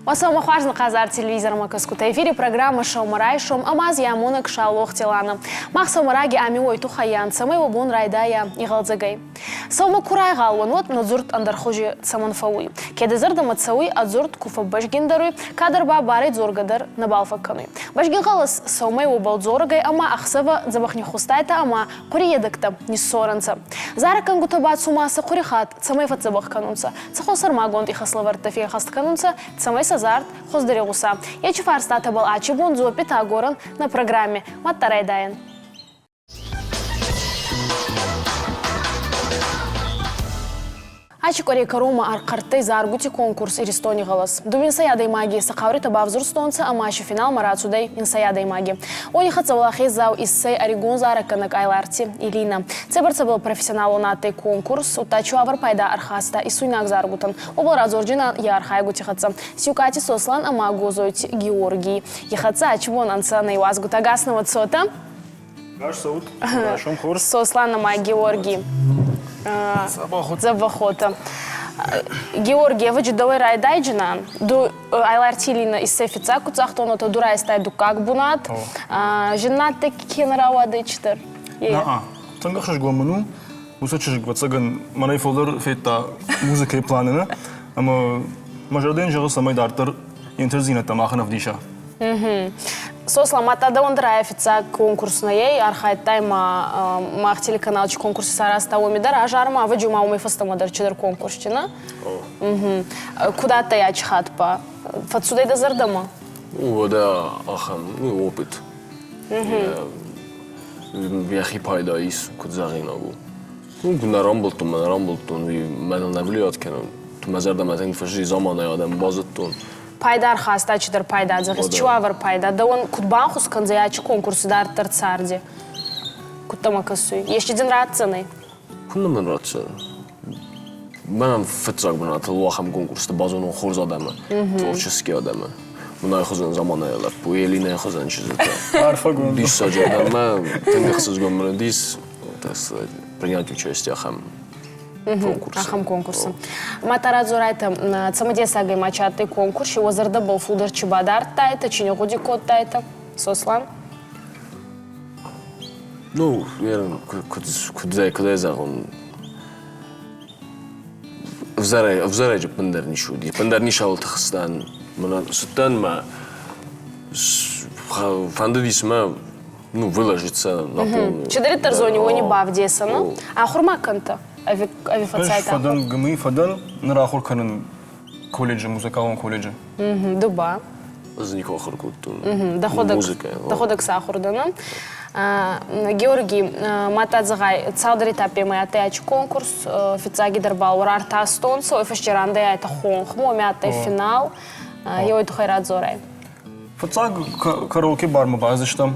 Уӕ хуарз хъазар телевизормӕ кӕсгутӕ. Эфири программӕ «Сӕумӕрайсом» ӕма зиамонӕг Шалох Телана. Мах сӕумӕраги ами уой туххӕй цӕмӕй уӕ бон райдайа игъӕлдзӕгӕй. Сӕумӕ ку райгъал уӕн, уӕд нӕ дзурд ӕндӕрхузи цӕмӕн фӕууй? Кедӕ зӕрдӕмӕ цӕуй, ӕ дзурд ку фӕббӕзгиндӕр уй, кадӕр ба барӕй дзоргӕ дӕр нӕбал фӕккӕнуй. Бӕзгин гъӕлӕс сӕумӕй уобӕл дзоргӕй ӕма ӕхсӕвӕ дзӕбӕх ниххустайтӕ ӕма хъури едӕгтӕ ниссорӕнцӕ. Зарӕггӕнгутӕ ба цума сӕ хъури хатт цӕмӕй фӕдздзӕбӕх кӕнунцӕ, цӕхуӕн сӕрмагонд ихӕслӕвӕрдтӕ фенхӕст кӕнунцӕ, цӕмӕй сӕ зард хуӕздӕр игъуса. Ечи фарстатӕбӕл ачи бон дзуӕппитӕ агорӕн нӕ программи. Мадта райдайӕн. Ачи къуӕрей кӕронмӕ ӕрхъӕрттӕй заргути конкурс «Иристони гъӕлӕс». Дууинсӕй адӕймаги сӕ хъауритӕ бавзурстонцӕ ӕма си финалмӕ рацудӕй инсӕй адӕймаги. Уони хӕццӕ уӕлахездзау иссӕй ӕригон зарӕггӕнӕг Айларти Иринӕ. Цӕйбӕрцӕбӕл профессионалон адтӕй конкурс, удта циуавӕр пайда ӕрхаста исуйнаг заргутӕн, уобӕл радзордзинан е архайгути хӕццӕ. Сиукъати Сослан ӕма Гозойти Георгий. И хӕццӕ ачибон ӕнцӕ нӕ иуазгутӕ. Ӕгас нӕ цотӕ! Ӕгас цӕут, райсом хорз. Сослан ӕма Георгий. Дзӕбӕхотӕ. Георгий, ӕвӕджи дӕуӕй райдайджынӕн. Ду Айларти Лина иссӕй фиццаг ку загътон, ото ду райстай дуккаг бунат. Зиннадтӕ кенӕ рауадӕй чидӕр? На-а. Тынг ӕхсызгон мын у. Уыцы чызг, ӕвӕццӕгӕн, мӕнӕй фылдӕр федта музыкӕйы планы, нӕ? Ӕмӕ мӕ зӕрдӕ йын зӕгъы, цӕмӕй дарддӕр йе нтыстдзинӕдтӕ махӕн ӕвдиса. Сослан, мадта дӕуӕн дӕр ӕ фиццаг конкурс нӕй, архайдтай ма мах телеканал чи конкурс исаразта, уоми дӕр азарма, ӕвӕджи ма уомӕй фӕстӕмӕ дӕр чидӕр конкурсти, нӕ? Куд адтӕй ачи хатт ба? Фӕццудӕй дӕ зӕрдӕмӕ? Уӕдӕ ахӕм опыт. Йӕхи пайда ис, куыд зӕгъинаг у. Ну, нӕ рамбылдтон, мӕ нӕ рамбылдтон, уый мӕныл нӕ влиять кӕны. Мӕ зӕрдӕмӕ тынг фӕзыди заманай адӕм базыдтон. Пайда ӕрхаста чидӕр пайда, зӕгъис, чиуавӕр пайда? Дӕуӕн куд банхус кӕндзӕй ачи конкурси дарддӕр царди? Куд дӕмӕ кӕсуй? Ести дин ратдзӕнӕй? Куыннӕ мын ратдзӕн? Мӕнӕн фыццаг бынатыл ахӕм конкурсты базонон хорз адӕмы, творческий адӕмы. Мын хуызӕн заманайы лӕппу, Елинӕйы хуызӕн чызджытӕ. Арфӕгонд. Диссаджы адӕммӕ тынг ӕхсызгон мын уыдис, так сказать, принять участие ахӕм конкурсы. Ахӕм конкурсы. Ма радзорайтӕ, цымыдесагӕй ма чи адтӕй конкурси, уӕ зӕрдӕбӕл фулдӕр чи бадардтайтӕ, чи не гъуди кодтайтӕ? Сослан? Ну, куыд ӕй зӕгъон, ӕвзӕрӕй ӕппындӕр ницы уыди. Ӕппындӕр ницӕуыл тыхстӕн. Мӕнӕ цыдтӕн мӕ фӕндыдис мӕ ну, выложиться на полную. Чидӕриддӕр зони, уони бавдесӕн. Ахур ма кӕнтӕ? Ӕви фӕцайтӕ? Ӕз фӕдӕн ГМИ фӕдӕн, ныр ахуыр кӕнын колледжы, музыкалон колледжы. Ду ба? Ӕз никуы ахуыр кодтон. Музыкӕ. Дӕхуӕдӕг цы ахуыр дӕ, Георгий, мадта зӕгъай, цалдӕр этапемӕ адтӕй ачи конкурс, фиццагидӕр бал рартастонцӕ, ой фӕсте рандӕй айтӕ хонхмӕ, уоми адтӕй финал. Еуей туххӕй радзорай. Фыццаг караоке бармӕ бацыдыстӕм.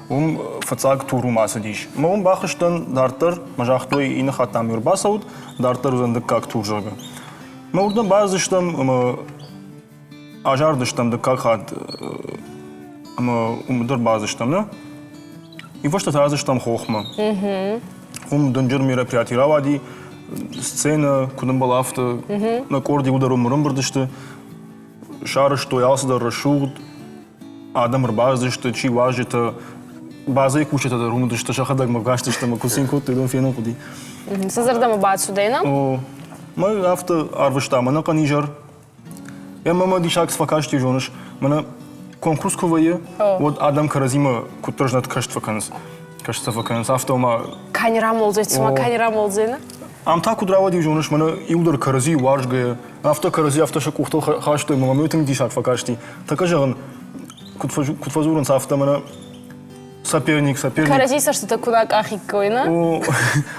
Уым фыццаг тур уым ацыдис. Мӕ уым бахызтӕн дарддӕр, мӕ загътой, иннӕ хатт нӕм ӕрбацӕут, дарддӕр уыдзӕн дыккаг тур, зӕгъгӕ. Мӕ уырдӕм бацыдыстӕм ӕмӕ азардыстӕм дыккаг хатт ӕмӕ уым дӕр бацыдыстӕм, нӕ? И фӕстӕ та ацыдыстӕм хохмӕ. Уым дынджыр мероприятие рауади, сценӕ, куыд ӕмбӕлы, афтӕ. Нӕ къорд иуылдӕр уым ӕрӕмбырд сты. Сарӕзтой алцыдӕр рӕсугъд, адӕм ӕрбацыдысты, чи уазджытӕ, базӕйы кусджытӕ дӕр уым уыдысты, сӕхӕдӕг мӕ кастысты ӕмӕ куы цин кодтой, уыдон фенын хъуыди. Сӕ зӕрдӕмӕ бацудӕй, нӕ? О, мӕ афтӕ арвыстам ӕнӕхъӕн изӕр. Ӕмӕ мӕ диссаг цы фӕкасти, зоныс, мӕнӕ конкурс куы вӕййы, уӕд адӕм кӕрӕдзимӕ куыддӕр знӕт каст фӕкӕнынц. Кӕстӕ фӕкӕнынц, афтӕ ома... Кӕй рамолдзӕй, цыма кӕй рамолдзӕй, нӕ? Ам та куыд рауади, зоныс, мӕнӕ иу дӕр кӕрӕдзийы уарзгӕйӕ, афтӕ кӕрӕдзи афтӕ сӕ къухтыл хастой, ӕмӕ мӕм тынг диссаг фӕкасти. Тӕккӕ зӕгъын, куыд фӕдзурынц, афтӕ мӕнӕ соперник, соперник. Кӕрӕдзи цӕстытӕ куы накъахиккой, нӕ? О,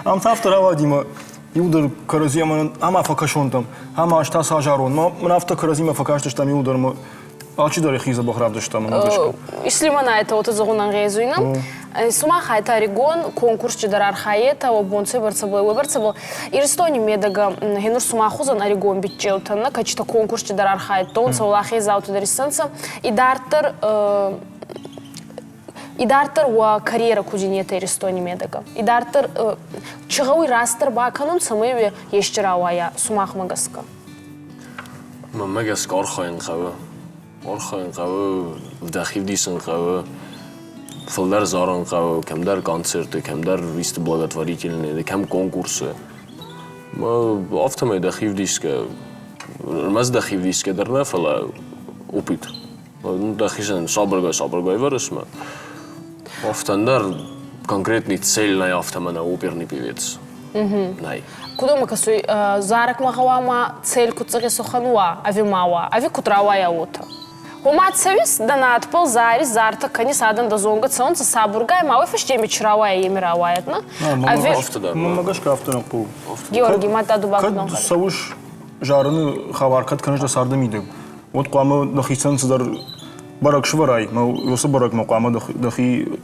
ам та афтӕ рауади, мӕ иу дӕр кӕрӕдзи ӕмӕ ӕмӕ фӕкӕсонтӕм, ӕмӕ ӕз та сазарон. Мӕн афтӕ кӕрӕдзимӕ фӕкастыстӕм иу дӕр, мӕ алчидӕр йӕхи дзӕбӕх равдыста мӕнмӕ гӕсгӕ. Ислиманайтӕ уотӕ зӕгъун ӕнгъезуй, нӕ? Сумах айтӕ ӕригон конкурсти дӕр архайетӕ, уӕ бон цӕйбӕрцӕбӕл, уойбӕрцӕбӕл Иристони медӕгӕ гьенур сумах хузӕн ӕригон биччеутӕн, нӕ кӕчитӕ конкурсти дӕр архайдтонцӕ, уӕлахездзаутӕ дӕр иссӕнцӕ. Идарддӕр идарддӕр уӕ карьерӕ ку зинетӕ Иристони медӕгӕ. Идарддӕр чи гъӕуй растдӕр бакӕнун, цӕмӕй уе ести рауайа сумахмӕ гӕсгӕ? Мӕнмӕ гӕсгӕ архайын хъӕуы. Архайын хъӕуы, дӕхи вдисын хъӕуы, фылдӕр зарын хъӕуы, кӕмдӕр концерты, кӕмдӕр исты благотворительный, кӕм конкурсы. Афтӕмӕй дӕхи вдисгӕ, ӕрмӕст дӕхи вдисгӕ дӕр нӕ, фӕлӕ опыт. Дӕхицӕн сабыргай-сабыргай вӕрыс мӕ. Афтӕ ӕндӕр конкретный цель нӕй афтӕ мӕнӕ оперный певец. Нӕй. Куд уӕмӕ кӕсуй, зарӕгмӕ гъӕуама цель куд цъӕгъесохӕн уа, ӕви ма уа, ӕви куд рауайа уотӕ? Гъома цӕуис дӕ надбӕл зарис, зартӕ кӕнис, адӕн дӕ зонгӕ цӕунцӕ сабургай, ма уой фӕсте еми чи рауайа, еми рауайӕд, на? Ӕви Мӕнмӕ гӕсгӕ афтӕ нӕ хъӕуы. Георгий, мадта ду Кӕд цӕуыс зарыны хабар кӕд кӕныс дӕ царды мидӕг, уӕд хъуамӕ дӕхицӕн цыдӕр бӕрӕг сывӕрай, мӕ уыцы бӕрӕгмӕ хъуамӕ дӕхи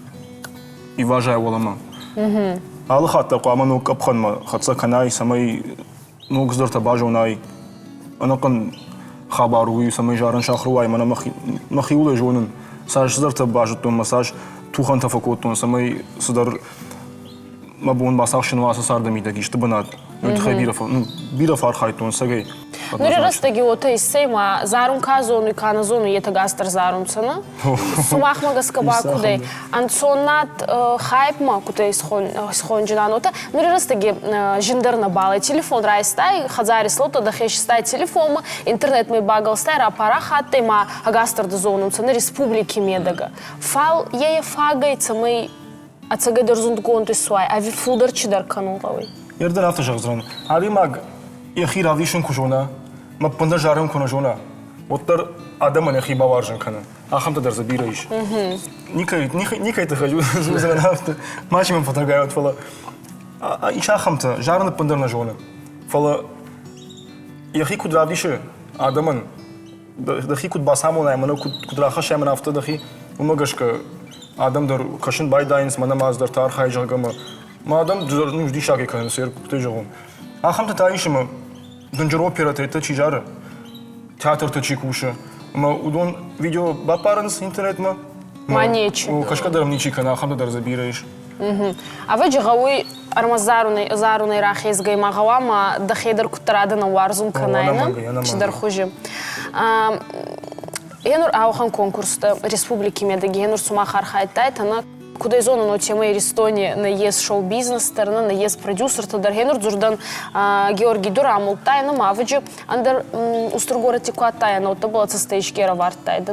ивазай уӕлӕмӕ. Алы хатт дӕр хъуамӕ ног къӕпхӕнмӕ хӕццӕ кӕнай, цӕмӕй ног цыдӕртӕ базонай. Ӕнӕхъӕн хабар уый, цӕмӕй зарын сахуыр уай, мӕнӕ мӕхиуыл ӕй зонын. Цас цыдӕртӕ базыдтон мӕ цас тухӕнтӕ фӕкодтон, цӕмӕй цыдӕр мӕ бон бацахсын уа ацы царды мидӕг исты бынат. Уый тыххӕй бирӕ, ну, бирӕ фӕархайдтон цӕгӕй. Нури рӕстӕги уотӕ иссӕй ма зарун ка зонуй, ка нӕ зонуй, етӕ гасдӕр зарунцӕ, нӕ? Сумахмӕ гӕсгӕ ба кудӕй? Ӕнцоннад хайпмӕ кудӕй исхонджинан уотӕ? Нури рӕстӕги зиндӕр нӕбал ӕй. Телефон райстай, хӕдзари слотта дӕхе истай телефонмӕ, интернетмӕ багӕлстай, рапарахаттӕй ма ӕгасдӕр дӕ зонунцӕ нӕ республики медӕгӕ. Фал е фагӕй, цӕмӕй ӕцӕгӕйдӕр зундгонд исуай, ӕви фулдӕр чидӕр кӕнун гъӕуй? Ердӕн афтӕ зӕгъдзӕнӕн, адӕймаг йӕхи равдисын куы зона, мӕ ӕппындӕр зарын куы нӕ зона, уӕддӕр адӕмӕн йӕхи бауарзын кӕны. Ахӕмтӕ дӕр дзы бирӕ ис. Никӕй, никӕй тыххӕй дзурдзӕнӕн афтӕ, мачи мӕм фӕтӕргай фӕлӕ ис ахӕмтӕ, зарын ӕппындӕр нӕ зоны. Фӕлӕ йӕхи куыд равдисы адӕмӕн, дӕхи куыд бацамонай ӕмӕ куыд рахӕссай мӕн афтӕ дӕхи, уымӕ гӕсгӕ адӕм дӕр кӕсын байдайынц, мӕнӕ ма ӕз дӕр та архайы, зӕгъгӕ, ӕмӕ ма адӕм ну, диссагӕй кӕнынц, куыд зӕгъон. Ахӕмтӕ та ис, ӕмӕ дынджыр оперӕтӕ чи зары, театрты чи кусы, ӕмӕ уыдон видео баппарынц интернетмӕ. Ма нечи. Кӕсгӕ дӕр ничи кӕны, ахӕмтӕ дӕр дзы бирӕ ис. Ӕвӕджи гъӕуй ӕрмӕст зарунӕй рахезгӕй ма гъӕуама дӕхе дӕр куддӕр адӕнӕн уарзун кӕнай, чидӕр хузи. Енур ауӕхӕн конкурстӕ республики медӕги енур сумах архайдтайтӕ, кудӕй зонун, уотемӕй Иристони нӕййес шоу-бизнес дӕр, нӕййес продюсертӕ дӕр. Енур дзурдӕн Георгий дор амулдта, ма ӕвӕджи ӕндӕр устур горӕти ку адтайанӕ, уӕдта бӕлӕцӕстӕ иске ӕрӕвардтайдӕ.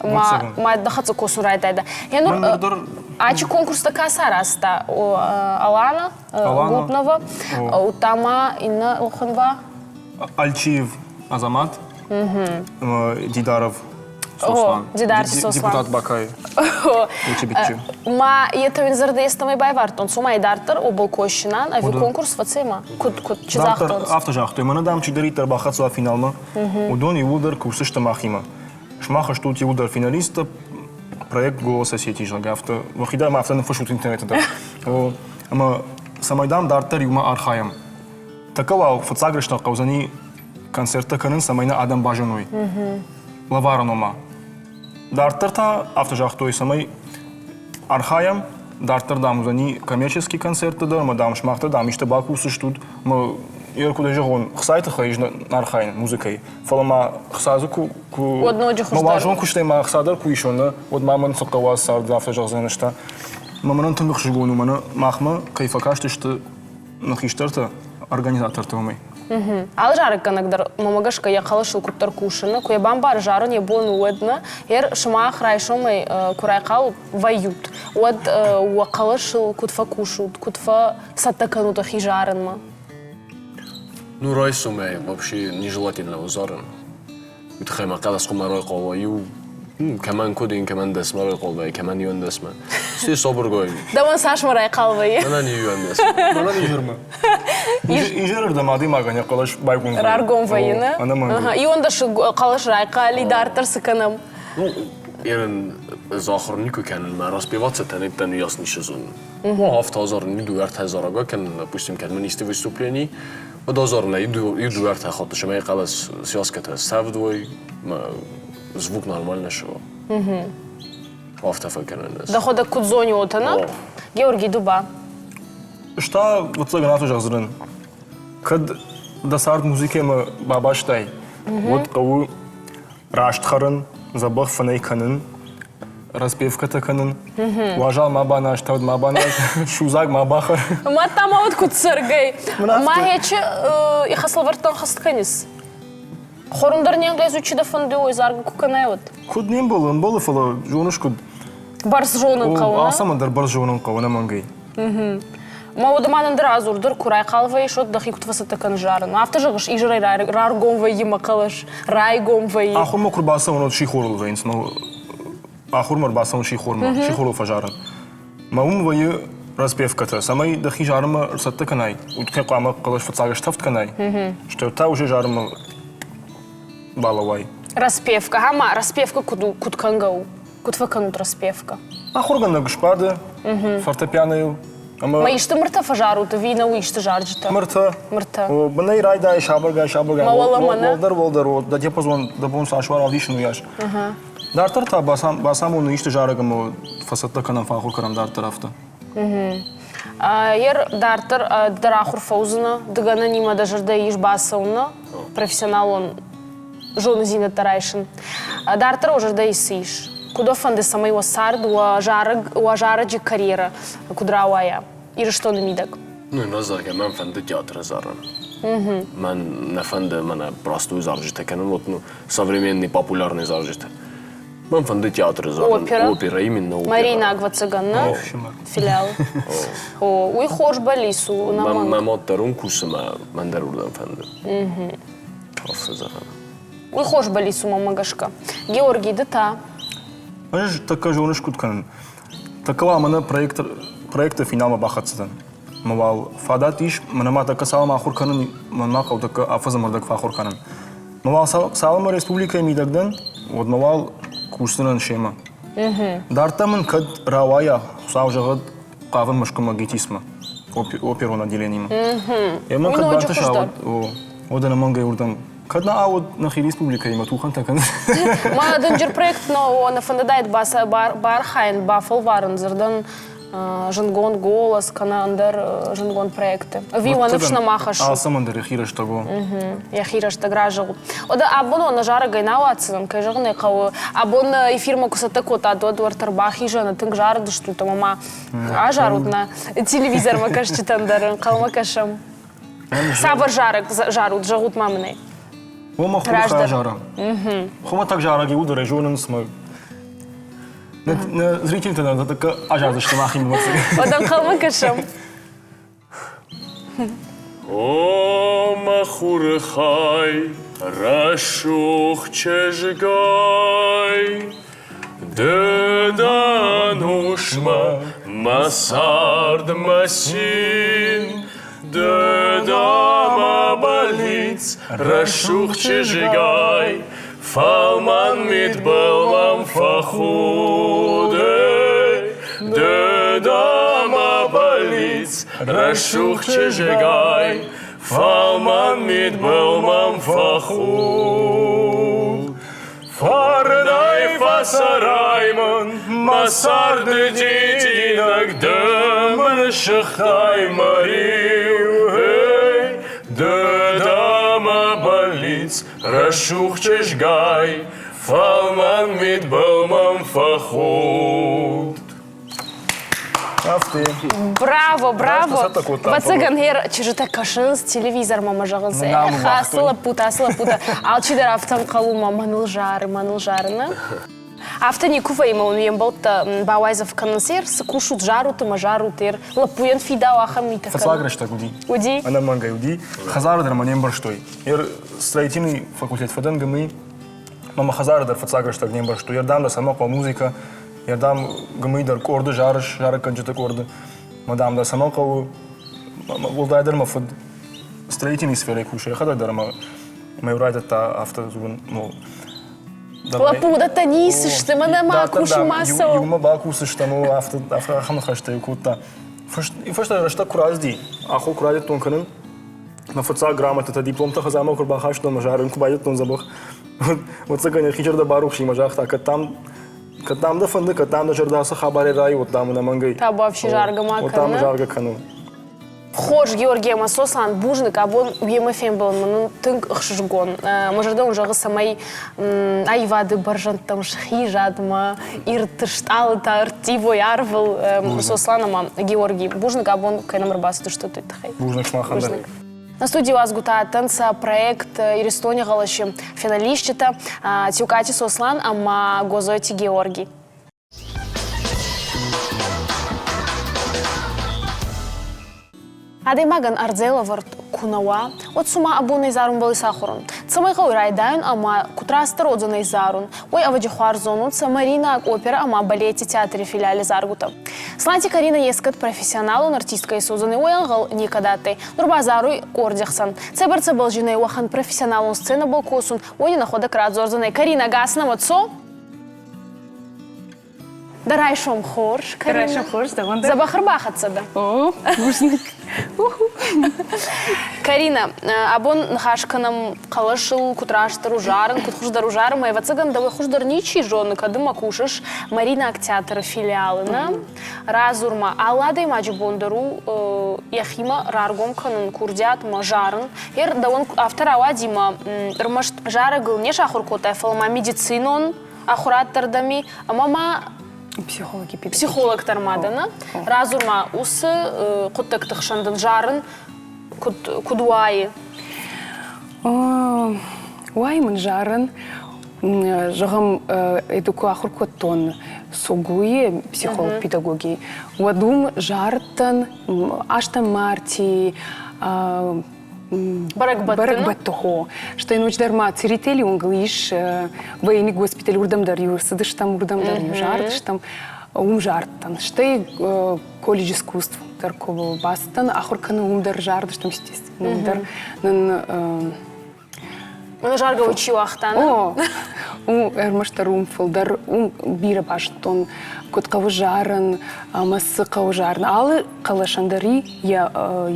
Ма ма дӕхӕццӕ косун райдайда. Енур ачи конкурстӕ ка саразта? Алана Гутнова, удта ма иннӕ лохӕн ба? Альчиев Азамат, Дидаров Сослан. Дидарти Сослан. Депутат Бакай. Ма етӕ уин зӕрдӕ естӕмӕй байвардтон, цума идарддӕр обол косинан, ӕви конкурс фӕцӕй ма? Куд, куд, чи загътонцӕ? Афтӕ загътой, мӕнӕ дам чидӕриддӕр бахӕццӕ финалмӕ, уыдон иууылдӕр кусдзысты махимӕ. Сымах стут иуылдӕр финалисттӕ, проект «Голос Осетии», зӕгъгӕ, афтӕ, уӕхи дӕр ма афтӕ ныффыссут интернеты дӕр. Ӕмӕ цӕмӕй дам дарддӕр иумӕ архайӕм. Тӕккӕ уал фыццаг рӕстӕг хъӕудзӕни концерттӕ кӕнын, цӕмӕй нӕ адӕм базоной. Лӕварӕн ома. Дарддӕр та афтӕ загътой, цӕмӕй архайӕм, дарддӕр дам уыдзӕни коммерческий концерттӕ дӕр, ӕмӕ дам сымах дӕр дам исты бакусдзыстут, ӕмӕ йӕ куыд зӕгъон, хцайы тыххӕй ис архайын музыкӕйы. Фӕлӕ ма хца дзы куы Уӕд ноджы мӕ уарзон куыстӕй ма хца дӕр куы исон, нӕ, уӕд ма мӕн цы хъӕуа царды, афтӕ зӕгъдзӕн ӕз та. Мӕ мӕнӕн тынг ӕхсызгон у, мӕнӕ махмӕ кӕй фӕкастысты нӕ хистӕртӕ, организатортӕ уымӕй. Алы зарӕггӕнӕг дӕр, мӕмӕ гӕсгӕ, йӕ хъӕлӕсыл куыддӕр кусы, куы йӕ бамбары зарын йӕ бон у, уӕд нӕ. Ер сымах райсомӕй куы райхъал вӕййут, уӕд уӕ хъӕлӕсыл куыд фӕкусут, куыд фӕцӕттӕ кӕнут уӕхи зарынмӕ? Ну, райсомӕй вообще нежелательно зарын. Уый тыххӕй мӕ хъӕлӕс хъуамӕ райхъал иу кӕмӕн куыд ин, кӕмӕн дӕсмӕ райхъал вӕййы, кӕмӕн иуӕндӕсмӕ. Стӕй сабыргай. Дӕуӕн цасмӕ райхъал вӕййы? Мӕнӕн иуӕндӕсмӕ. Мӕнӕн изӕрмӕ. Изӕрырдӕм адӕймагӕн йӕ хъӕлӕс байгом вӕййы. Раргом вӕййы, нӕ? Ӕнӕмӕнг. Иуӕндӕсы хъӕлӕс райхъали, дарддӕр цы кӕнӕм? Ну, ерын захуыр никуы кӕнын, мӕ распеваться тӕнеттӕн уыйас ницы зонын. Ну, авто азарын иу ӕртӕ зарӕг акӕнын, допустим, кӕд мын исты выступлени, уӕд азарын ӕй иу ӕртӕ хатты, цӕмӕй хъӕлӕс связкӕтӕ ставд уой, звук нормально суа. Афтӕ фӕкӕнӕн ӕз. Дӕхуӕдӕг куд зони уотӕ, нӕ? Георгий, ду ба? Ӕз та, ӕвӕццӕгӕн, афтӕ зӕгъдзынӕн, кӕд дӕ цард музыкӕмӕ бабастай, Уӕд хъӕуы раст хӕрын, дзӕбӕх фынӕй кӕнын, распевкӕтӕ кӕнын, уазал ма баназ, тӕвд ма баназ, судзаг ма бахӕр. Мадта ма уӕд куд цӕргӕй? Ма хечи ихӕслӕвӕрдтӕн хӕст кӕнис? Хорун дӕр не нгъезуй, чи дӕ фӕнды, уой заргӕ ку кӕнай, уӕд. Куд не мбӕлы, ӕмбӕлы, фӕлӕ зоныс куд. Бӕрц зонын хъӕуы, нӕ? Алцӕмӕн дӕр бӕрц зонын хъӕуы, ӕнӕмӕнгӕй. Ма уӕдӕ ма нын дӕр адзур дӕр, куы райхъал вӕййыс, уӕд дӕхи куыд фӕцӕттӕ кӕныс зарын? Афтӕ зӕгъыс, изӕрӕй раргом вӕййы мӕ хъӕлӕс, райгом вӕййы. Ахуырмӕ куы рбацӕуын, уӕд сихорыл вӕййынц. Ахуырмӕ рбацӕуын сихормӕ, сихорыл фӕзарын. Мӕ уым вӕййы распевкӕтӕ, цӕмӕй дӕхи зарынмӕ ӕрцӕттӕ кӕнай, уый тыххӕй хъуамӕ хъӕлӕс фыццаг стӕвд кӕнай, стӕй та уже зарынмӕ балӕууай. Распевка, ӕма распевка куыд у, куыд кӕнгӕ у? Куыд фӕкӕнут распевка? Ахуыргӕнӕг сбады фортепианойыл ӕмӕ Ма исты мыртӕ фӕзарут ӕви нӕ исты зарджытӕ? Мыртӕ. Мыртӕ. Бынӕй райдайы сабыргай, сабыргай. Ма уӕлӕмӕ нӕ? Уӕлдӕр, уӕлдӕр, дӕ диапазон дӕ бон цас уа равдисын, уыйас. Дарддӕр та бацамоны исты зарӕг ӕмӕ фӕцӕттӕ кӕнӕм, фӕахуыр кӕнӕм дарддӕр афтӕ. Ер дарддӕр дӕр ахуыр фӕуыдзынӕ, дыгӕнӕнимӕ дӕ зӕрдӕ ис бацӕуынӕ, профессионалон зонындзинӕдтӕ райсын. Дарддӕр уӕ зӕрдӕйы цы ис? Куыд уӕ фӕнды, цӕмӕй уӕ цард, уӕ зарӕг, уӕ зарӕджы карьерӕ куыд рауайа Ирыстоны мидӕг? Ну, нӕ зӕгъгӕ, мӕн фӕнды театры зарын. Мӕн нӕ фӕнды мӕнӕ простой зарджытӕ кӕнын, вот, ну, современный популярный зарджытӕ. Мӕн фӕнды театры зарын. Опера? Опера, именно опера. Мариинаг, ӕвӕццӕгӕн, нӕ? Филиал. О, уый хорз бӕллиц у, ӕнӕмӕнг. Мӕ мад дӕр уым кусы, мӕн дӕр уырдӕм фӕнды. Афтӕ зӕгъӕм. Уый хорз бӕллиц у, мӕнмӕ гӕсгӕ. Георгий, ды та? Ӕз тӕккӕ зоныс куыд кӕнын. Тӕккӕ уал мӕнӕ проект, проекты финалмӕ бахӕццӕ дӕн. Мӕ уал фадат ис, мӕнӕ ма тӕккӕ цалынмӕ ахуыр кӕнын, мӕнмӕ хъӕуы тӕккӕ афӕдзы ӕрдӕг фӕахуыр кӕнын. Мӕ уал цалынмӕ республикӕйы мидӕг дӕн, уӕдмӕ уал кусдзынӕн семӕ. Дарддӕр мын кӕд рауайа, Хуыцау зӕгъӕд, хъавын Мӕскуымӕ ГИТИС-мӕ, оперон отделениемӕ. Ӕмӕ кӕд бантыса, уӕд, уӕд ӕнӕмӕнгӕй уырдӕм Кӕд нӕ ауд нӕхи республикӕимӕ тухӕнтӕ кӕнын. Ма дынджыр проект нӕ фӕндыдаид баархайын, бафӕлварын дзырдӕн зындгонд голос кӕнӕ ӕндӕр зындгонд проекты. Ӕви уӕ ныфс нӕма хӕссы? Алцӕмӕн дӕр йӕхи рӕстӕг у. Йӕхи рӕстӕг разӕгъут. Уӕдӕ абон уӕ нӕ зарӕгӕй нӕ ауадздзынӕн, кӕй зӕгъын ӕй хъӕуы. Абон эфирмӕ куы цӕттӕ кодтат, уӕд уӕртӕ ӕрбахизӕны тынг зарыдыстут ӕмӕ ма азарут нӕ телевизормӕ кӕсджытӕн дӕр ӕнхъӕлмӕ кӕсӕм. Цавӕр зарӕг зарут, зӕгъут ма мын ӕй. Ома хурхӕ зарӕм. Хуымӕтӕг зарӕг иуылдӕр зонынц мӕ нӕ зрительтӕ нӕ тӕккӕ азардзысты махимӕ. Уӕд ӕнхъӕлмӕ кӕсӕм. О, мӕ хуры хай, рӕсугъд чызгай, ды дӕ ӕнусмӕ мӕ цард, мӕ цин, ды дӕ мӕ бӕллиц, рӕсугъд чызгай, фӕлмӕн митбыл мӕм фӕхуды. Ды дӕ мӕ бӕллиц, рӕсугъд чызгай, фӕлмӕн митбыл мӕм фӕхуд. Фӕрнӕй фӕцӕрай мын, мӕ царды дидинӕг ды мын сыгътай мӕ риу. Эй, ды дӕ мӕ бӕллиц, рӕсугъд чызгай, фӕлмӕн митбыл мӕм фӕхудт. Афтӕ. Браво, браво! Ӕвӕццӕгӕн гъер чызджытӕ кӕсынц телевизормӕ ӕмӕ зӕгъынц, эх, ацы лӕппутӕ, ацы лӕппутӕ. Алчидӕр афтӕ ӕнхъӕл у, мӕныл зары, мӕныл зары, нӕ? Афтӕ никуы вӕййы, мӕ уын уе мбӕлттӕ бауайдзӕф кӕнынц, ер, цы кусут, зарут ӕмӕ зарут, ер, лӕппуйӕн фидау ахӕм митӕ кӕнын. Фыццаг рӕстӕг уыди. Уыди? Ӕнӕмӕнгӕй уыди. Хӕдзары дӕр мӕ не мбӕрстой. Ер строительный факультет фӕдӕн ГМИ, мӕ мӕ хӕдзары дӕр фыццаг рӕстӕг не мбӕрстой. Ер, дам, дӕ цӕмӕ хъӕуы музыкӕ, Йӕ, дам, гымый дӕр къорды зарыс, зарӕггӕнджыты къорды. Мӕ, дам, дӕ цӕмӕн хъӕуы? Уӕлдайдӕр мӕ фыд строительный сферӕйы кусы, йӕхӕдӕг дӕр ӕмӕ мӕ райдыдта афтӕ дзурын, ну, Лӕппу, уыдӕттӕ ницы сты, мӕнӕ ма кусын ма цӕуы. Иумӕ бакусыстӕм, афтӕ ахӕм ныхӕстӕ-иу кодта. Фӕстӕ рӕстӕг куы рацыди, ахуыр куы райдыдтон кӕнын, мӕ фыццаг грамотӕтӕ, дипломтӕ хӕдзармӕ куы рбахастон, мӕ зарын куы байдыдтон дзӕбӕх, уӕд йӕхи зӕрдӕ барухс и мӕ загъта, кӕд дам Кӕд дам дӕ фӕнды, кӕд дам дӕ зӕрдӕ ацы хабарӕй райы, уӕд дам ӕнӕмӕнгӕй. Табуафси заргӕ ма кӕны. Уӕд дам заргӕ кӕны. Хорз, Георги ӕмӕ Сослан, бузныг, абон уемӕ фембӕлын мын у тынг ӕхсызгон. Мӕ зӕрдӕ уын зӕгъы, цӕмӕй аивады бӕрзӕндтӕм схизат мӕ ирд стъалытӕ ӕрттивой арвыл. Сослан ӕмӕ Георги, бузныг, абон кӕй нӕм ӕрбацыдыстут, уый тыххӕй. Бузныг сымахӕн дӕр. На студии уазгутӕ адтӕнцӕ проект «Иристони гъӕлӕси» финалиститӕ Тюкати Сослан ӕма Гозойти Георгий. Адӕймагӕн ӕрдзӕй лӕвӕрд ку нӕ уа, уӕд цума абонӕй зарунбӕл исахур ун. Цӕмӕй гъӕуй райдайун ӕма куд растдӕр уодзӕнӕй зарун, уой ӕвӕдзи хуарз зонунцӕ Мариинаг оперӕ ӕма балети театри филиали заргутӕ. Сланти Каринӕ ескӕд профессионалон артисткӕ исуодзӕнӕй, уой ӕнгъӕл некӕд адтӕй. Нур ба заруй къорди хсӕн. Цӕйбӕрцӕбӕл зин ӕй уӕхӕн профессионалон сценӕбӕл косун, уони нӕхуӕдӕг радзордзӕнӕй. Каринӕ, ӕгас нӕмӕ цо! Дӕ райсом хорз, Дӕ райсом хорз, дӕуӕн дӕр. Дзӕбӕх ӕрбахӕццӕ дӕ? О, бузныг. Карина, абон ныхас кӕнӕм хъӕлӕсыл, куыд растдӕр у зарын, куыд хуыздӕр у зарын. Ӕвӕццӕгӕн, дӕуӕй хуыздӕр ничи зоны, кӕд ма кусыс Мариинаг театры филиалы, нӕ? Радзур-ма, алы адӕймаджы бон дӕр у йӕхимӕ раргом кӕнын, курдиатмӕ зарын. Ер дӕуӕн афтӕ рауади ӕмӕ ӕрмӕст зарӕгыл не сахуыр кодтай, фӕлӕ ма медицинон ахуырад дӕр дӕм и, ӕмӕ ма психологи психолог дӕр ма дӕ, нӕ? Радзур ма, уыцы хъуыддӕгты хсӕн дын зарын куыд, куыд уайы? Уайы мын зарын. Зӕгъӕм, эду куы ахуыр кодтон СОГУ-йы психолог-педагоги, уӕд уым зарыдтӕн ӕстӕм марти Бӕрӕгбӕтты хо. Стӕй ноджыдӕр ма Церетели уынгыл ис военный госпиталь, уырдӕм дӕр иу цыдыстӕм, уырдӕм дӕр иу зардыстӕм. Уым зардтӕн. Стӕй колледж искусств дӕр куы бацыдтӕн, ахуыр кӕнын, уым дӕр зардыстӕм, естественно, уым дӕр нын Мӕнӕ заргӕ уый чи уагъта, нӕ? О, ӕрмӕстдӕр уым фылдӕр, уым бирӕ базыдтон, куыд хъӕуы зарын ӕмӕ цы хъӕуы зарын. Алы хъӕлӕсӕн дӕр и йӕ,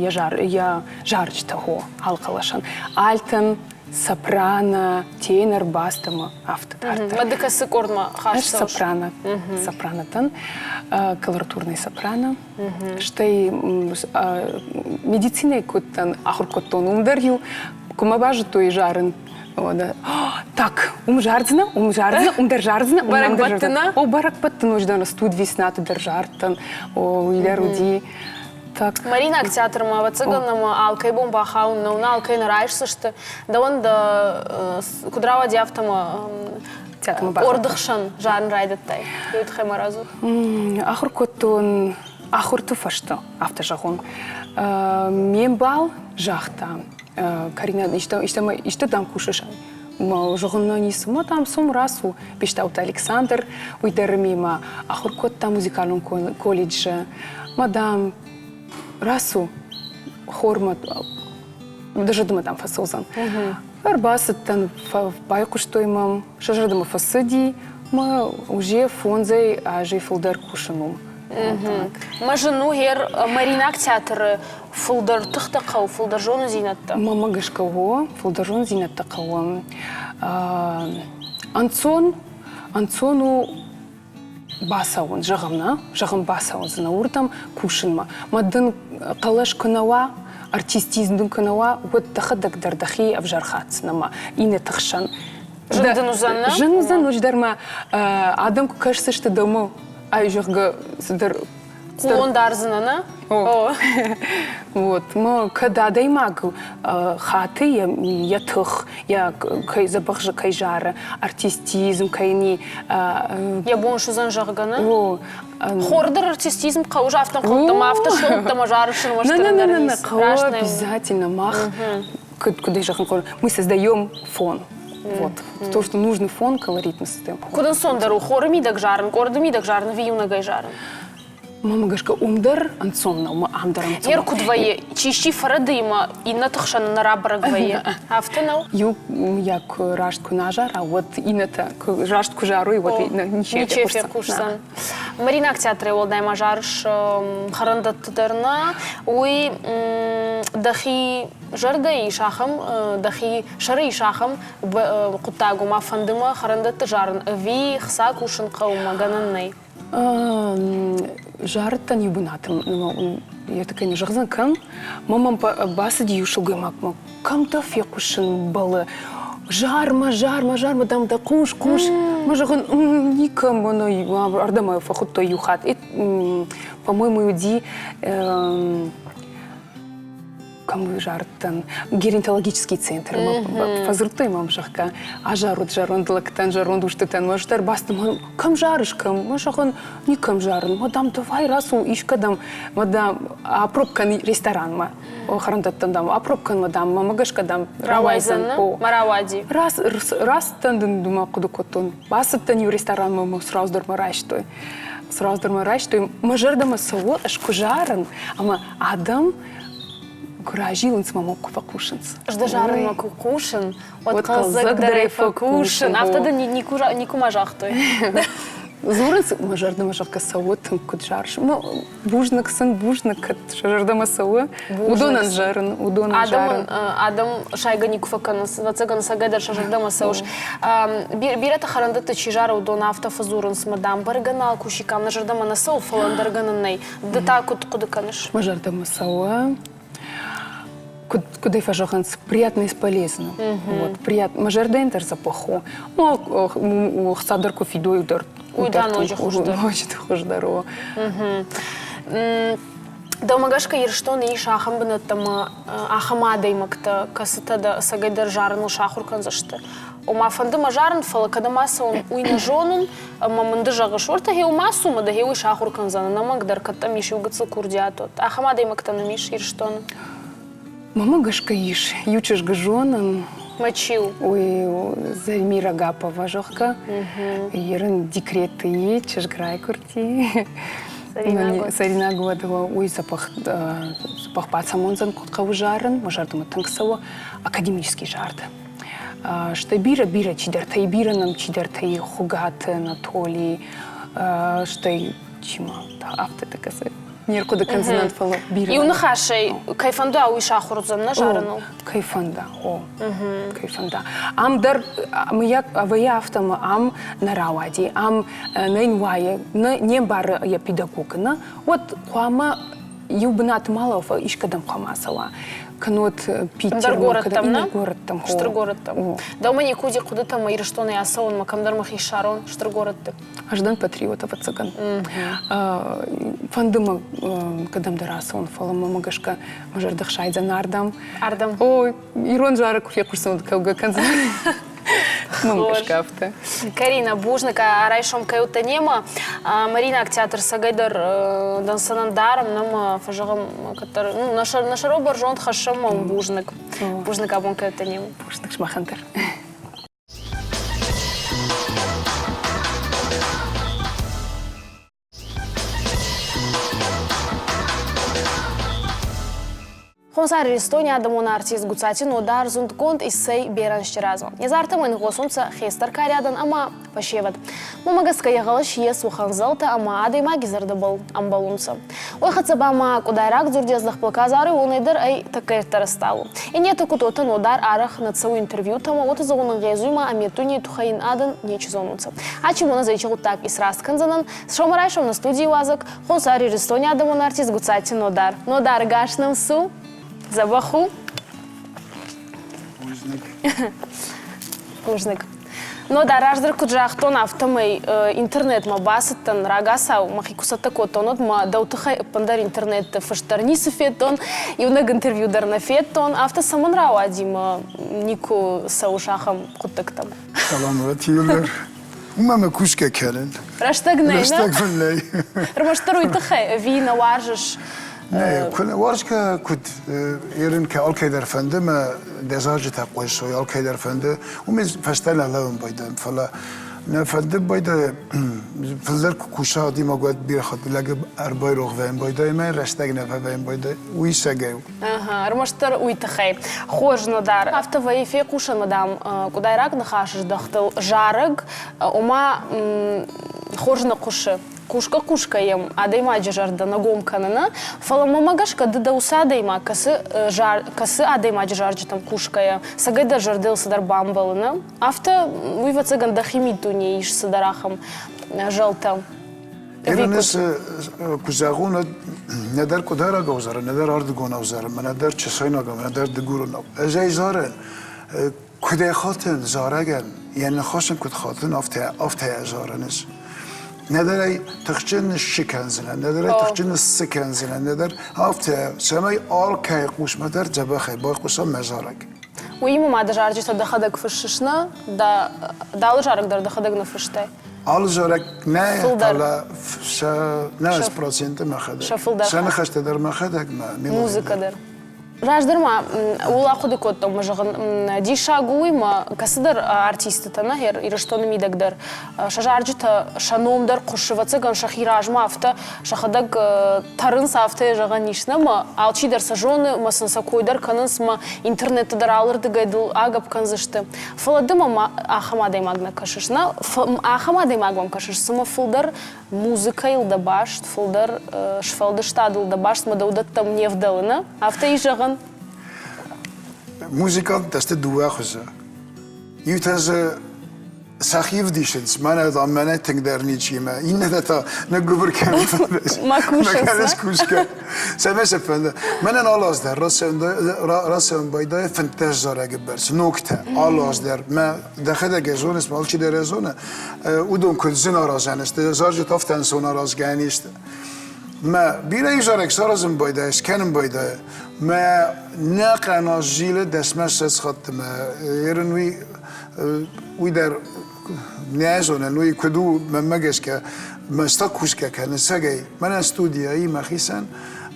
йӕ, зар, йӕ зарджытӕ хо, алы хъӕлӕсӕн. Альтӕн, сопрано, тенор, бас ӕмӕ афтӕ дарддӕр. Мӕ ды кӕцы къордмӕ хаст Ӕз сопрано, сопранотӕн, колоратурный сопрано. Стӕй медицинӕйы куыдтӕн ахуыр кодтон, уым дӕр-иу куы мӕ базыдтой зарын, так, уым зардзынӕ, уым зардзынӕ, уым дӕр зардзынӕ, уым дӕр зардзынӕ. О, бӕрӕгбӕтты ноджыдӕр студвеснаты дӕр зардтӕн, о, уый дӕр уыди. Так. Маринаг театрмӕ, ӕвӕццӕгӕн, ӕмӕ алкӕй бон бахауын нӕу, нӕ алкӕй нӕ райсдзысты. Дӕуӕн дӕ куыд рауади, афтӕ ма къорды хсӕн зарын райдыдтай? Уый тыххӕй ма радзур. Ахуыр кодтон ахуырты фӕстӕ, афтӕ зӕгъон. Ме мбал загъта, Карина, исты дам кусыс? Зӕгъын, ницы ма там сом рацу. Бестауты Александр, уый дӕр мемӕ ахуыр кодта музыкалон колледжы. Мадам, рацу, хормӕ, дӕ зӕрдӕмӕ дам фӕцӕудзӕн. Ӕрбацыдтӕн, байхъуыстой мӕм, сӕ зӕрдӕмӕ фӕцыди, мӕ уже фондзӕй азӕй фылдӕр кусын уым. Мӕ зын у гъер Маринаг театры фылдӕр тыхтӕ хъӕуы, фылдӕр зонындзинӕдтӕ? Мӕмӕ гӕсгӕ о, фылдӕр зонындзинӕдтӕ хъӕуы. Ӕнцон, ӕнцон у бацӕуын, зӕгъӕм, нӕ, зӕгъӕм, бацӕудзынӕ уырдӕм кусынмӕ. Мӕ дын хъӕлӕс куы нӕ уа, артистизм дын куы нӕ уа, уӕд дӕхӕдӕг дӕр дӕхи ӕвзӕр хатдзынӕ ӕмӕ иннӕты хсӕн. Зын дын уыдзӕн, нӕ? Зын уыдзӕн, ноджыдӕр ма адӕм куы кӕсдзысты дӕумӕ, ай, зӕгъгӕ, цыдӕр Хъулон дардзынӕ, нӕ? О. Вот. Мӕ кӕд адӕймаг хаты йӕ тых, йӕ кӕй дзӕбӕх кӕй зары, артистизм кӕй ни. Йӕ бон суыдзӕн, зӕгъгӕ, нӕ? О. Хор дӕр артистизм хъӕуы, афтӕ хъӕуы, ӕмӕ афтӕ сылдта ӕмӕ зары Не, не, не, не, хъӕуы обязательно. Мах, куыд зӕгъын, мы создаем фон. Вот. То, что нужный фон, колорит мы создаем. Куыд ӕнцондӕр у хоры мидӕг зарын, къорды мидӕг зарын ӕви иунӕгӕй зарын? Мӕмӕ гӕсгӕ уым дӕр ӕнцон нӕу, мӕ ам дӕр ӕнцон. Ер куыд вӕййы, чи фӕрӕдыйы иннӕты хсӕн нӕ рабӕрӕг вӕййы, афтӕ нӕу? Иу йӕ куы раст куы нӕ зара, уӕд иннӕтӕ куы раст куы зарой, уӕд ничи фехъусдзӕн. Маринаг театрӕй уӕлдай ма зарыс хӕрӕндӕтты дӕр нӕ, уый дӕхи зӕрдӕ ис ахӕм, дӕхи сӕры ис ахӕм хъуыддаг, ома фӕнды мӕ хӕрӕндӕтты зарын ӕви хца кусын хъӕуы мӕ гӕнӕн нӕй? Зарыдтӕн иу бынаты. Я такая не зӕгъдзӕн кӕм. Мӕ мӕм бацыди иу сылгоймагмӕ, кӕм дӕ фехъусын бӕлы. Зармӕ, зармӕ, зармӕ, дам, дӕ хъус, хъус. Мӕ зӕгъын, никӕм, ардӕм ӕй фӕхуыдтой иу хатт. По-моему, уыди кӕм зарыдтӕн, геронтологический центр фӕдзырдтой мӕм, зӕгъгӕ, азарут зӕронд лӕгтӕн, зӕронд устытӕн, мӕ дӕр бацыдтӕн, кӕм зарыс, кӕм? Мӕ зӕгъын, никӕм зарын. Мӕ дам, давай рацу искӕдӕм, мӕ дам, апроб кӕн ресторанмӕ. Хӕрӕндӕттӕн, дам, апроб кӕн, мӕ дам, мӕ гӕсгӕ, дам, рауайдзӕн. Мӕ рауади. Рацыдтӕн дын, мӕ хъуыды кодтон. Бацыдтӕн иу ресторанмӕ, мӕ сразу дӕр мӕ райстой. Сразу дӕр мӕ райстой. Мӕ зӕрдӕмӕ цӕуы, ӕз куы зарын, ӕмӕ адӕм куы разилынц, мӕ куы фӕхъусынц. Ӕз дӕ зарынмӕ куы хъусын, уӕд хъӕлдзӕгдӕрӕй фӕкусын. Афтӕ дын никуы ма загътой? Дзурынц, мӕ зӕрдӕмӕ зӕгъгӕ цӕуы тынг куыд зарыс. Бузныг сын, бузныг, кӕд сӕ зӕрдӕмӕ цӕуы. Уыдонӕн зарын, уыдонӕн зарын. Адӕм сайгӕ никуы фӕкӕнынц, ӕвӕццӕгӕн, сӕгӕй сӕ зӕрдӕмӕ цӕуыс. Бирӕтӕ хӕрӕндӕтты чи зары, уыдон афтӕ фӕдзурынц, мӕ дам, бӕргӕ нал кусикам, нӕ зӕрдӕмӕ нӕ цӕуы, фӕлӕ ӕндӕр гӕнӕн нӕй. Ды та куыд хъуыды кӕныс? Мӕ зӕрдӕмӕ цӕуы. Куыд, куыд ӕй фӕзӕгъынц, приятно и полезно. Вот, прият, мӕ зӕрдӕйӕн дӕр дзӕбӕх у. Ну, хца дӕр куы фидой, дӕр Уый да ноджы хуыздӕр. Ноджы хуыздӕр у. Дӕумӕ гӕсгӕ Ирыстоны ис ахӕм бынӕттӕ ӕмӕ ахӕм адӕймӕгтӕ, кӕцытӕ дӕ ӕцӕгӕйдӕр зарыныл сахуыр кӕндзысты. Ома фӕнды мӕ зарын, фӕлӕ кӕдӕм ацӕуын, уый нӕ зонын, ӕмӕ мын ды зӕгъыс, уӕртӕ гъе уымӕ ацу ӕмӕ дӕ гъе уый сахуыр кӕндзӕн, ӕнӕмӕнг дӕр кӕд дӕм ис иу гыццыл курдиат, уӕд. Ахӕм адӕймӕгтӕ нӕм ис Ирыстоны? Мӕмӕ гӕсгӕ ис. Иу чызг зонын. Мӕ чи у? Уый Зальмира Гапова, зӕгъгӕ. Ерын декреты чызг райгуырди. Зарина Годова. Уый дзӕбӕх дзӕбӕх бацамондзӕн, куыд хъӕуы зарын. Мӕ зӕрдӕмӕ тынг цӕуы академический зард. Стӕй бирӕ-бирӕ чидӕртӕ, бирӕ нӕм чидӕртӕ и Хуыгаты Анатолий, стӕй чи ма, афтӕ кӕсы. Не рхъуыды кӕндзынӕн, фӕлӕ бирӕ. Иу ныхасӕй, кӕй фӕнда, уый сахуыр уыдзӕн нӕ зарыныл? Кӕй фӕнда, о. Кӕй фӕнда. Ам дӕр, мыййаг, вӕййы афтӕ, ӕмӕ ам нӕ рауади, ам нӕ йын уайы, не мбары йӕ педагог, нӕ, уӕд хъуамӕ иу бынаты ма лӕуу, фӕлӕ искӕдӕм хъуамӕ ацӕуа. Кӕннод Ӕндӕр горӕттӕм, нӕ? горӕттӕм. Стыр горӕттӕм. Дӕумӕ никуы уыди хъуыдытӕ ӕмӕ Ирыстонӕй ацӕуынмӕ, кӕмдӕр мӕхи ссарон стыр горӕтты? Ӕз дӕн патриот, ӕвӕццӕгӕн. Фӕнды мӕ кӕдӕмдӕр ацӕуын, фӕлӕ мӕмӕ гӕсгӕ мӕ зӕрдӕ хсайдзӕн ардӕм. Ардӕм? Ой, ирон зарӕг куы фехъусын, уӕд кӕугӕ кӕндзӕн. Мӕм гӕсгӕ афтӕ. Карина, бузныг, райсом кӕй уыдтӕ немӕ. Мариинаг театр сӕгӕй дӕр дӕнцӕнӕн дарӕм, нӕм фӕзӕгъӕм кӕддӕр, ну, нӕ сӕрыл бӕрзонд хӕссӕм, мӕм бузныг. Бузныг абон кӕй уыдтӕ немӕ. Бузныг сымахӕн дӕр. Хуссар Иристони адӕмон артист Гуцати Нодар зундгонд иссӕй берӕ ӕнзти размӕ. Е зартӕмӕ игъосунцӕ хестӕр кари ӕма фӕсевӕд. Уомӕ гӕсгӕ е гъӕлӕс ес уӕхӕн зӕлтӕ ӕма адӕймаги зӕрдӕбӕл ӕмбӕлунцӕ. Уой хӕццӕ ба ма къудайраг дзурдездӕхбӕл ка заруй, уонӕй дӕр ӕй тӕккӕ ирддӕр ӕстъалу. Иннетӕ куд уотӕ Нодар арӕх нӕ цӕуй интервьютӕмӕ, уотӕ зӕгъун ӕнгъезуй ма ӕ меддуйней туххӕй ин адӕн нечи зонунцӕ. Ачи бон ӕз ечи гъуддаг исраст кӕндзӕнӕн. Сӕумӕрайсом нӕ студийи уазӕг Хуссар Иристони адӕмон артист Гуцати Нодар. Нодар, гас нӕм цу? Дзӕбӕх у? Бузныг. Бузныг. Нодар, раздӕр куыд загътон, афтӕмӕй интернетмӕ бацыдтӕн рагацау, мӕхи куы цӕттӕ кодтон, уӕд ма дӕу тыххӕй ӕппындӕр интернеты фыст дӕр ницы федтон, иунӕг интервью дӕр нӕ федтон. Афтӕ цӕмӕн рауади мӕ никуы цӕуыс ахӕм хъуыддӕгтӕм? Салам Ратилер. Уымӕ мӕ кусгӕ кӕнын. Рӕстӕг нӕй, нӕ? Рӕстӕг мын нӕй. Ӕрмӕстдӕр уый тыххӕй ӕви нӕ уарзыс? Нӕ, куы уарзгӕ куыд ерын кӕ алкӕйдӕр фӕнды мӕ дӕ зарджытӕ хъуысой, алкӕйдӕр фӕнды, уымӕй фӕстӕ нӕ лӕууын байдайӕм, фӕлӕ нӕ фӕнды байдайа фылдӕр куы куса адӕймаг, уӕд бирӕ хатт лӕг ӕрбайрох вӕййын байдайы мӕ рӕстӕг нӕ фӕвӕййын байдайы, уый сӕгӕй у. Ӕрмӕстдӕр уый тыххӕй. Хорз, Нодар. Афтӕ вӕййы фехъусӕн, дам, къуыдайраг ныхасыздӕхтыл зарӕг, ома хорз нӕ хъуысы. Хъусгӕ-хъусгӕ йӕм адӕймаджы зӕрдӕ нӕ гом кӕны, нӕ? Фӕлӕ мӕмӕ гӕсгӕ ды дӕ уыцы адӕймаг, кӕцы, кӕцы адӕймаджы зарджытӕм хъусгӕйӕ, цӕгӕй дӕ зӕрдӕйыл цыдӕр бамбӕлы, нӕ? Афтӕ, уый, ӕвӕццӕгӕн, дӕхи миддунейы ис цыдӕр ахӕм зӕлтӕ. Ирынес куы зӕгъон, нӕдӕр къуыдайраг ӕвзарын, нӕдӕр ардыгон ӕвзарын, нӕдӕр чысайнаг, нӕдӕр дыгуронау. Ӕз ӕй зарын, куыд ӕй хатын зарӕгӕн, йӕ ныхас ын куыд хатын, афтӕ, афтӕ йӕ зарын ӕз. Нӕдӕр ӕй тыхджын ссы кӕндзынӕн, нӕдӕр ӕй тыхджын ссы кӕндзынӕн, нӕдӕр афтӕ, цӕмӕй алкӕй хъусмӕ дӕр дзӕбӕхӕй байхъуса мӕ зарӕг. Уыимӕ ма дӕ зарджытӕ дӕхӕдӕг фыссыс, нӕ? Дӕ, дӕ алы зарӕг дӕр дӕхӕдӕг ныффыстай? Алы зарӕг нӕ, фӕлӕ сӕ нӕ проценты мӕхӕдӕг. Сӕ фылдӕр. Сӕ ныхӕстӕ дӕр мӕхӕдӕг, мӕ мелоди Музыкӕ дӕр. Раздӕр ма ууыл ахъуыды кодтон, мӕ зӕгъын, диссаг у уый, мӕ кӕцыдӕр артистытӕ нӕ Ирыстоны мидӕг дӕр сӕ зарджытӕ сӕ ном дӕр хъуысы, ӕвӕццӕгӕн, сӕхи размӕ афтӕ сӕхӕдӕг тӕрынц, афтӕ зӕгъӕн ис, нӕ мӕ алчи дӕр сӕ зоны, мӕ сын сӕ кой дӕр кӕнынц, мӕ интернеты дӕр алырдыгӕй дыл агӕпп кӕндзысты. Фӕлӕ ды мӕм ахӕм адӕймаг нӕ кӕсыс, нӕ ахӕм адӕймаг мӕм кӕсыс, цыма фылдӕр музыкӕйыл дӕ баст, фылдӕр сфӕлдыстадыл дӕ баст мӕ дӕ уыдӕттӕм не вдӕлы, нӕ? Афтӕ ис зӕгъӕн? Музыканттӕ сты дыууӕ хуызы. Иутӕ дзы сӕхи вдисынц, мӕнӕ дам, мӕнӕ тынгдӕр ничи мӕ, иннӕтӕ та ныггуыбыр кӕнынц. Ма кусынц, кусгӕ. Цӕмӕй сӕ фӕнды. Мӕнӕн алы аз дӕр рацӕуын байдайы 15 зарӕгы бӕрц, ногтӕ, алы аз дӕр. Мӕ дӕхӕдӕг ӕй зоныс, алчидӕр ӕй зоны, уыдон куыд зын аразӕн сты, зарджытӕ афтӕ ӕнцон аразгӕ не сты. Мӕ бирӕ зарӕг саразын байдайы, скӕнын байдайы. Мӕ нӕ къана зилы дӕсмӕ 20 хатты мӕ ерын уый уый дӕр нӕ зонӕн, уый куыд у, мӕнмӕ гӕсгӕ, мӕ кусгӕ кӕнын цӕгӕй. Мӕнӕн студияйы мӕхицӕн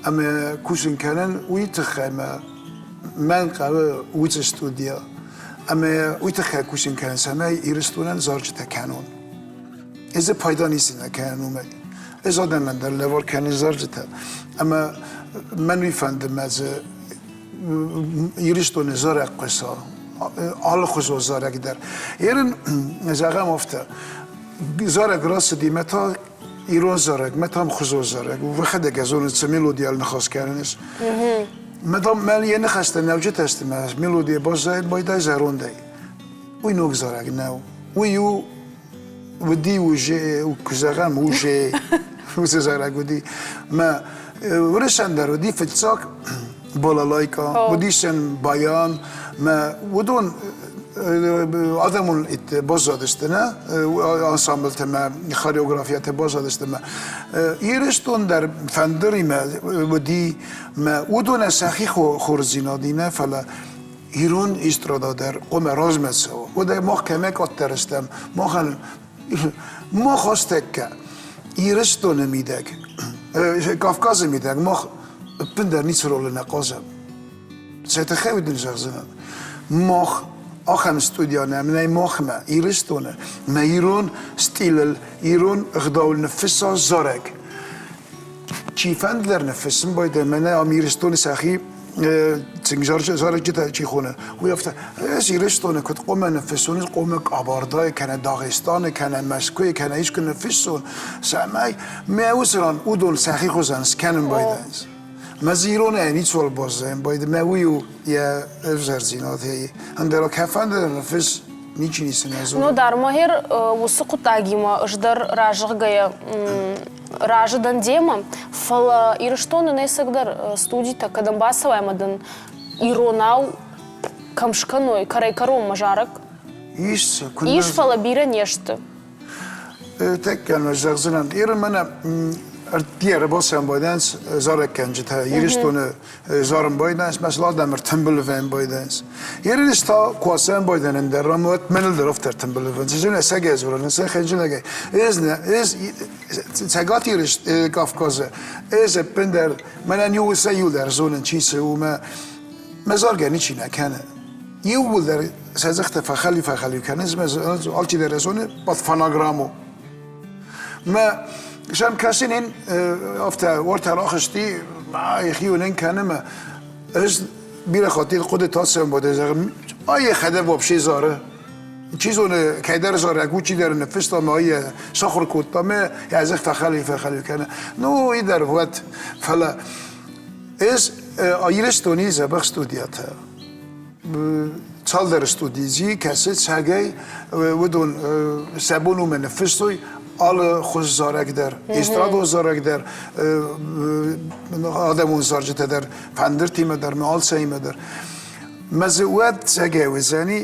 ӕмӕ кусын кӕнын уый тыххӕй мӕ мӕн хъӕуы уыцы студия. Ӕмӕ уый тыххӕй кусын кӕнын, цӕмӕй Ирыстонӕн зарджытӕ кӕнон. Ӕз дзы пайда ницы нӕ кӕнын уымӕй. Ӕз адӕмӕн дӕр лӕвар кӕнын зарджытӕ. Ӕмӕ мӕн уый фӕнды, мӕ дзы Ирыстоны зарӕг хъуыса, алыхуызон зарӕг дӕр. Ерын, зӕгъӕм афтӕ, зарӕг рацыди, мӕ та ирон зарӕг, мӕ та ӕмхуызон зарӕг. Уӕхӕдӕг зонын, цы мелодийыл ныхас кӕнынц. Мӕ дам, мӕ йӕ ныхӕстӕ нӕуджытӕ сты, мӕ мелодийӕ баззайын байдайы зӕрондӕй. Уый ног зарӕг нӕу. Уый у уыди уже, куы зӕгъӕм, уже уыцы зарӕг уыди. Мӕ уырысӕн дӕр уыди фыццаг балалайка, уыдисӕн баян, мӕ уыдон адӕмон баззадысты, нӕ ансамблтӕ мӕ хореографиятӕ баззадысты мӕ Ирыстон дӕр фӕндыримӕ уыди мӕ уыдонӕн сӕхи хорздзинад нӕ, фӕлӕ ирон эстрада дӕр хъуамӕ размӕ цӕуа. Уӕдӕ мах кӕмӕ къаддӕр стӕм, махӕн мах астӕккӕ Ирыстоны мидӕг, Кавказы мидӕг мах ӕппындӕр ницы ролы нӕ хъазӕм. Сӕ тыххӕй уыдын зӕгъдзынӕн. Мах ахӕм студия нӕм нӕй махмӕ, Ирыстоны, мӕ ирон стилыл, ирон ӕгъдауыл ныффысса зарӕг. Чи фӕнды дӕр ныффыссын байдайы, мӕнӕ ам Ирыстоны сӕхи цинг зарӕджытӕ чи хоны, уый афтӕ, ӕз Ирыстоны куыд хъуамӕ ныффыссон, хъуамӕ Къабардайы, кӕнӕ Дагъистаны, кӕнӕ Мӕскуыйы, кӕнӕ искуы ныффыссон, цӕмӕй мӕ уыцы ран уыдон сӕхи хуызӕн скӕнын байдайынц. Мӕ дзы иронӕй ницуал баззайын байдайы, мӕ уый у йӕ ӕвзӕрдзинад. Ӕндӕр кӕфӕнды ныффысс, ничи ницы нӕ зоны. Ну, Дармагер уыцы хъуыддагимӕ ӕз дӕр разӕгъгӕйӕ разы дӕн демӕ, фӕлӕ Ирыстоны нӕ ӕцӕгдӕр студитӕ кӕдӕм бацӕуай ӕмӕ дын иронау кӕм скӕной кӕрӕй-кӕронмӕ зарӕг. Ис, Ис, фӕлӕ бирӕ не сты. Тӕккӕ зӕгъдзынӕн, Иры мӕнӕ ӕртдиӕры бацӕуӕн байдайынц зарӕггӕнджытӕ Ирыстоны зарын байдайынц, мӕсыл адӕм ӕртымбыл вӕййын байдайынц. Ерынис та куацӕн байдайын дӕр, рамуат мӕныл дӕр афтӕ ӕртымбыл вӕййынц. Зӕгъын, ӕцӕгӕй дзурын, сӕ хӕнджынӕгӕй. Ӕз нӕ, ӕз Цӕгат Кавказы, ӕз ӕппындӕр, мӕнӕн иу сӕ иу дӕр зонын, чи цы у, мӕ мӕ заргӕ ничи нӕ кӕны. Иууылдӕр сӕ дзыхтӕ фӕхӕлиу-фӕхӕлиу кӕнынц, мӕ алчидӕр зоны, под фонограмму. Мӕ сӕм кӕсын ин афтӕ уартӕ рахызти, йӕхи уынын кӕны мӕ ӕз бирӕ хатт хъуыды та сӕмбӕлд, зӕгъын, ай йӕхӕдӕг вообще зары. Чи зоны, кӕйдӕр зарӕг у, чидӕр ныффыста мӕ йӕ сахуыр кодта мӕ йӕ дзых фӕхӕлиу-фӕхӕлиу кӕны. Ну, уый дӕр уӕд, фӕлӕ ӕз Ирыстони дзӕбӕх студиятӕ цалдӕр студийы кӕцы цӕгӕй уыдон сӕ бон уымӕ ныффыстой. Алы хуыз зарӕг дӕр, эстрадон зарӕг дӕр, адӕмон зарджытӕ дӕр, фӕндыртимӕ дӕр, алцӕимӕ дӕр. Мӕ дзы уӕд цӕгӕй уыдзӕни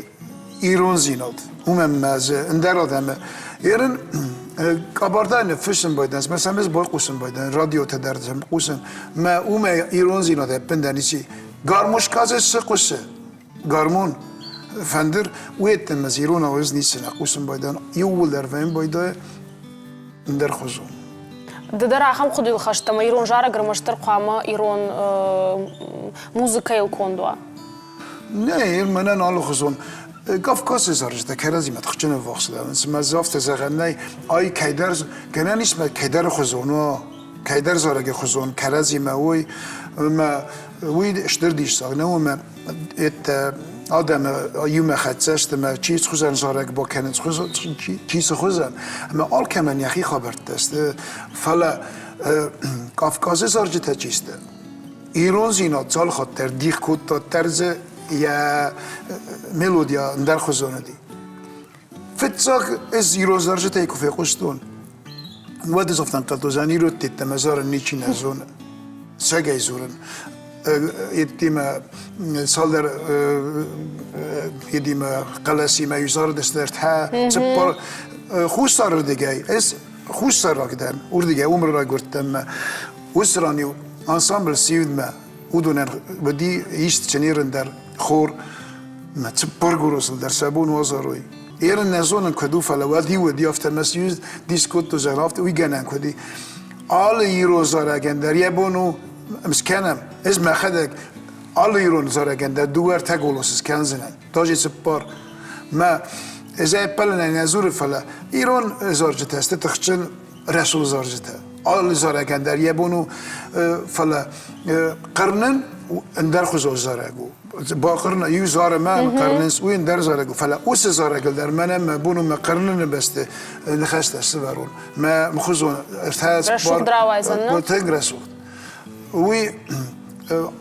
ирондзинад. Уымӕн мӕ дзы ӕндӕр адӕмы ерын къӕбӕртӕ ныффыссын байдӕн, мӕ сӕм ӕз байхъусын байдӕн, радиотӕ дӕр сӕм хъусын. Мӕ уымӕй ирондзинад ӕппындӕр ницы. Гармошка дзы цы хъуысы? Гармон, фӕндыр, уеддӕмӕ дзы иронау ӕз ницы нӕ хъусын байдӕн. Иууылдӕр вӕййын байдайы ӕндӕрхуызон. Ды дӕр ахӕм хъуыдыйыл хӕст ӕмӕ ирон зарӕг ӕрмӕстдӕр хъуамӕ ирон музыкӕйыл конд уа? Нӕ, мӕнӕн алыхуызон. Кавказы зарджытӕ кӕрӕдзимӕ тыхджын ӕввахс лӕууынц. Мӕ дзы афтӕ зӕгъӕн нӕй, ай кӕйдӕр, гӕнӕн ис мӕ кӕйдӕр хуызон уа, кӕйдӕр зарӕджы хуызон кӕрӕдзимӕ уой, ӕмӕ уый стыр диссаг нӕу, ӕмӕ еттӕ адӕмы иумӕ хӕццӕ сты, ӕмӕ чи цхуызӕн зарӕг бакӕнынц, чи цы хуызӕн, ӕмӕ алкӕмӕн йӕхи хабӕрттӕ сты. Фӕлӕ Кавказы зарджытӕ чи сты, ирондзинад цал хатт дӕр дих кодта тӕрзы йӕ мелодия ӕндӕрхуызон уыди. Фыццаг ӕз ирон зарджытӕй куы фехъуыстон, уӕд ӕз афтӕ ӕнхъӕлдтон, зӕгъын, ирӕттӕ мӕ зарын ничи нӕ зоны. Цӕгӕй дзурын. Едтимӕ цалдӕр едимӕ хъӕлӕсимӕ иу зарыдысты ӕртӕ, цыппар хуссарырдыгӕй. Ӕз хуссараг дӕн, уырдыгӕй уым райгуырдтӕн мӕ. Уыцы ран-иу ансамбль Сивдмӕ уыдонӕн уыди ист чынерын дӕр, хор, мӕ цыппар гуросыл дӕр сӕ бон уазарой. Ерын нӕ зонын куыд у, фӕлӕ уӕд-иу уыди афтӕ мӕ сиуз дис кодтой, зӕгъын, афтӕ уый гӕнӕн куыд и. Алы ирон зарӕгӕн дӕр йӕ бон у скӕнӕм. Ӕз мӕхӕдӕг алы ирон зарӕгӕн дӕр дыууӕ-ӕртӕ голосы скӕндзынӕн, даже цыппар. Мӕ ӕз ӕппӕлынӕй нӕ дзуры, фӕлӕ ирон зарджытӕ сты тыхджын рӕсугъд зарджытӕ. Алы зарӕгӕн дӕр йӕ бон у, фӕлӕ хъырнын ӕндӕрхуызон зарӕг у. Бахъырна, иу зары мӕ хъырнынц, уый ӕндӕр зарӕг у. Фӕлӕ уыцы зарӕгыл дӕр мӕнӕн мӕ бон у мӕ хъырныны бӕсты ныхӕстӕ сывӕрон. Мӕ мхуызон ӕртӕ Рӕсугъд рауайдзӕн, нӕ? Тынг рӕсугъд. Уый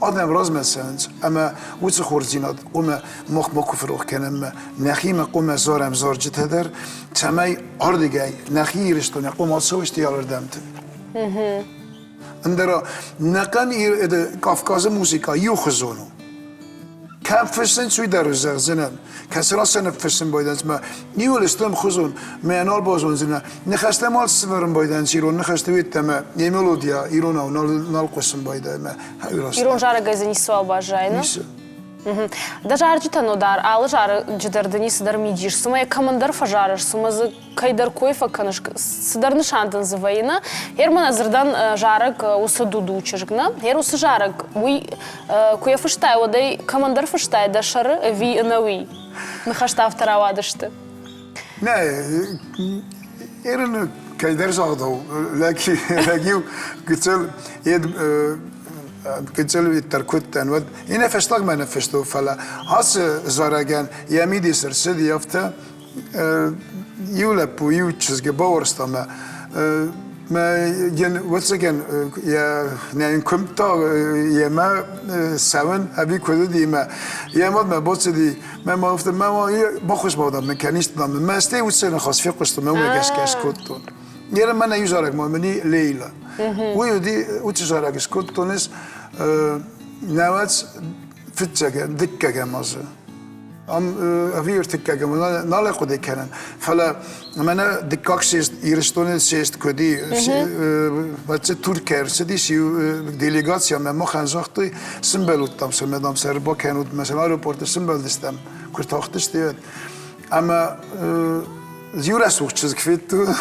адӕм размӕ цӕуынц, ӕмӕ уыцы хорздзинад хъуамӕ мах макуы ферох кӕнӕм, нӕхимӕ хъуамӕ зарӕм зарджытӕ дӕр, цӕмӕй ардыгӕй нӕхи Ирыстонӕй хъуамӕ ацӕуой алырдӕмты. Ӕндӕра нӕхъӕн Кавказы музыкӕ иухуызон у. Кӕм фыссынц, уый дӕр зӕгъдзынӕн. Кӕцы раз сӕ ныффыссын байдайынц, мӕ иуыл сты ӕмхуызон, мӕ нал базондзынӕ. Ныхӕстӕ ма сывӕрын байдайынц ирон ныхӕсты йеддӕмӕ, йӕ мелодия иронау нал, нал хъуысын байдайы мӕ Ирон зарӕгӕй дзы ницыуал баззайы, нӕ? Ницы. Дӕ зарджытӕ Нодар, алы зарӕджы дӕр дын и цыдӕр мидис, цыма йӕ кӕмӕндӕр фӕзарыс, цыма дзы кӕйдӕр кой фӕкӕныс, цыдӕр нысан дын дзы вӕййы, нӕ? Гъер мӕнӕ дзырдӕн зарӕг уыцы Дуду чызг, нӕ? Гъер уыцы зарӕг, уый куы йӕ фыстай, уӕд ӕй кӕмӕндӕр фыстай дӕ сӕры ӕви ӕнӕуи? Ныхӕстӕ афтӕ рауадысты. Нӕ, Ерын кӕйдӕр загъдау, лӕг-иу гыццыл гыццыл дӕр куыдтӕн, уӕд иннӕ фӕстагмӕ ныффыстон, фӕлӕ ацы зарӕгӕн йӕ мидис ӕрцыди афтӕ, иу лӕппу иу чызгы бауарзта мӕ мӕ йын ӕвӕццӕгӕн йӕ нӕ йын куымдта йемӕ цӕуын ӕви куыд уыди мӕ йӕ мадмӕ бацыди мӕ ма афтӕ мӕ ма баххуыс ма дам мын кӕнис дам мӕ стӕй уыцы ныхас фехъуыстон мӕ уымӕ гӕсгӕ скодтон Йе мӕнӕ иу зарӕг ма мын Лейла. Уый уыди уыцы зарӕг скодтон ӕз нӕуӕдз фыццӕгӕм, дыккӕгӕм азы. Ам ӕви ӕртыккӕгӕм нал ӕй хъуыды кӕнын. Фӕлӕ мӕнӕ дыккаг съезд, Ирыстоны съезд куыд и, вӕццӕ Туркӕй ӕрцыдис иу делегаци ӕмӕ махӕн загътой, сымбӕлудтам сӕ, мӕ дам сӕ ӕрбакӕнут, мӕ аэропорты сымбӕлдыстӕм, куы ртахтысты, уӕд. Ӕмӕ иу рӕсугъд чызг федтон.